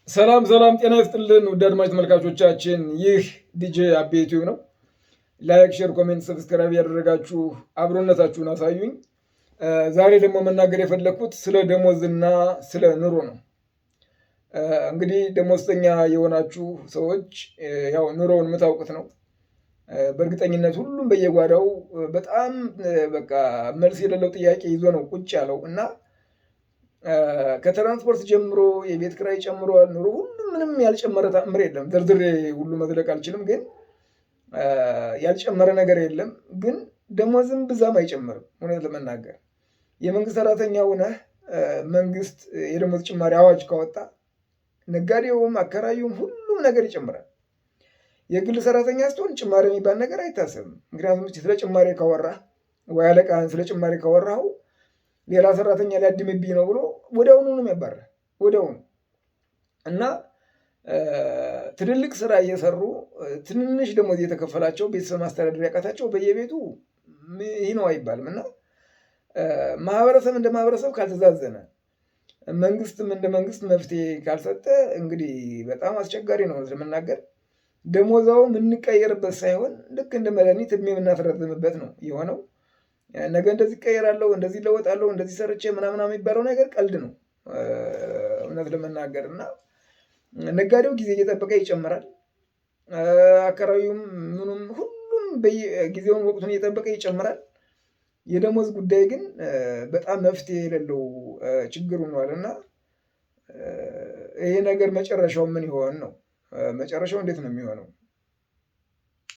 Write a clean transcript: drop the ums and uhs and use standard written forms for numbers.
ሰላም ሰላም፣ ጤና ይስጥልን ውድ አድማጭ ተመልካቾቻችን፣ ይህ ዲጄ አቤ ዩቲዩብ ነው። Like፣ share፣ comment፣ subscribe ያደረጋችሁ አብሮነታችሁን አሳዩኝ። ዛሬ ደግሞ መናገር የፈለግኩት ስለ ደሞዝና ስለ ኑሮ ነው። እንግዲህ ደሞዝተኛ የሆናችሁ ሰዎች ያው ኑሮውን የምታውቁት ነው። በእርግጠኝነት ሁሉም በየጓዳው በጣም በቃ መልስ የሌለው ጥያቄ ይዞ ነው ቁጭ ያለው እና ከትራንስፖርት ጀምሮ የቤት ኪራይ ጨምሯል። ኑሮ ሁሉም ምንም ያልጨመረ ተአምር የለም። ዘርዝሬ ሁሉ መዝለቅ አልችልም፣ ግን ያልጨመረ ነገር የለም። ግን ደሞዝም ብዛም አይጨምርም። እውነት ለመናገር የመንግስት ሰራተኛ ሆነህ መንግስት የደሞዝ ጭማሪ አዋጅ ካወጣ ነጋዴውም አከራዩም ሁሉም ነገር ይጨምራል። የግል ሰራተኛ ስትሆን ጭማሪ የሚባል ነገር አይታሰብም። ምክንያቱም ስለ ጭማሪ ካወራህ ወይ አለቃህን ስለ ጭማሪ ካወራኸው ሌላ ሰራተኛ ሊያድምብኝ ነው ብሎ ወዲያውኑ ነው የሚያባርርህ፣ ወዲያውኑ። እና ትልልቅ ስራ እየሰሩ ትንንሽ ደሞዝ እየተከፈላቸው ቤተሰብ ማስተዳደር ያቃታቸው በየቤቱ ይህ ነው አይባልም። እና ማህበረሰብ እንደ ማህበረሰብ ካልተዛዘነ፣ መንግስትም እንደ መንግስት መፍትሄ ካልሰጠ እንግዲህ በጣም አስቸጋሪ ነው ለመናገር። ደሞዛው የምንቀየርበት ሳይሆን ልክ እንደ መድኃኒት እድሜ የምናስረዝምበት ነው የሆነው። ነገ እንደዚህ እቀየራለሁ፣ እንደዚህ እለወጣለሁ፣ እንደዚህ ሰርቼ ምናምን የሚባለው ነገር ቀልድ ነው እውነት ለመናገር። እና ነጋዴው ጊዜ እየጠበቀ ይጨምራል። አከራዩም ምኑም ሁሉም ጊዜውን ወቅቱን እየጠበቀ ይጨምራል። የደሞዝ ጉዳይ ግን በጣም መፍትሄ የሌለው ችግር ሆኗል። እና ይሄ ነገር መጨረሻው ምን ይሆን ነው? መጨረሻው እንዴት ነው የሚሆነው?